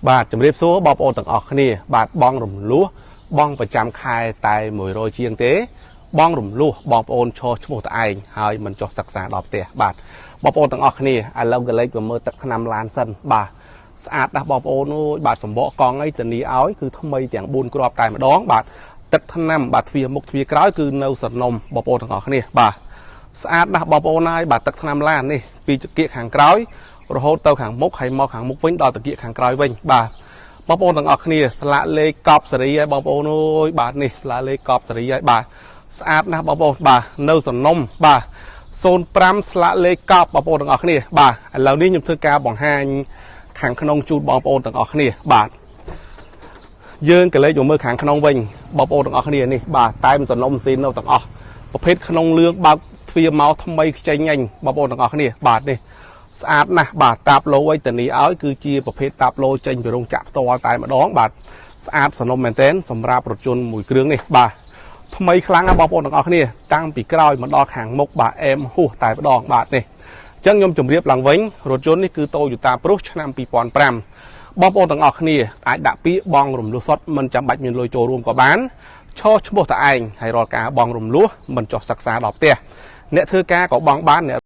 បាទជំរាបសួរបងប្អូនទាំងអស់គ្នា បាទបងរំលោះបងប្រចាំខែតែ100ជាងទេ បងរំលោះបងប្អូនឈរឈ្មោះតឯងហើយមិនចុះសិក្សាដល់ផ្ទះបាទបងប្អូនទាំងអស់គ្នាឥឡូវកលេចមកមើលទឹកថ្នាំឡានសិនបាទស្អាតណាស់បងប្អូនអើយបាទសម្បកកង់អីធានាឲ្យគឺថ្មីទាំង4គ្រាប់តែម្ដងបាទទឹកថ្នាំបាទទ្វារមុខទ្វារក្រោយគឺនៅសនំបងប្អូនទាំងអស់គ្នាបាទស្អាតណាស់បងប្អូនហើយបាទទឹកថ្នាំឡាននេះពីចង្គៀកខាងក្រោយរហូតទៅខាងមុខហើយមកខាងមុខវិញដល់តង្គៀកខាងក្រោយវិញបាទបងប្អូនទាំងអស់គ្នាស្លាកលេខកប់សេរីហើយបងប្អូនអើយបាទនេះស្លាកលេខកប់សេរីហើយបាទស្អាតណាស់បងប្អូនបាទនៅសនំបាទ05ស្លាកលេខកប់បងប្អូនទាំងអស់គ្នាបាទឥឡូវនេះខ្ញុំធ្វើការបង្ហាញខាងក្នុងជូនបងប្អូនទាំងអស់គ្នាបាទយើងក៏លេខមកមើលខាងក្នុងវិញបងប្អូនទាំងអស់គ្នានេះបាទតែមសនំស៊ីននៅទាំងអស់ប្រភេទក្នុងលឿងបើកទ្វារមកថ្មីខ្ចីញញបងប្អូនទាំងអស់គ្នាបាទនេះស្អាតណាស់បាទតាបឡូអីតានីឲ្យគឺជាប្រភេទតាបឡូចេញពីរោងចក្រផ្ទាល់តែម្ដងបាទស្អាតសនំមែនទែនសម្រាប់រថយន្តមួយគ្រឿងនេះបាទថ្មីខ្លាំងណាស់បងប្អូនទាំងអស់គ្នាតាំងពីក្រោយមកដល់ខាងមុខបាទអែមហួសតែម្ដងបាទនេះអញ្ចឹងខ្ញុំជម្រាបឡើងវិញរថយន្តនេះគឺ Toyota Prius ឆ្នាំ2005បងប្អូនទាំងអស់គ្នាអាចដាក់ពាក្យបងរំលោះសុទ្ធមិនចាំបាច់មានលុយចូលរួមក៏បានឈរឈ្មោះតែឯងហើយរាល់ការបង់រំលោះមិនចុះសិក្សាដល់ផ្ទះអ្នកធ្វើការក៏បង់បានអ្នក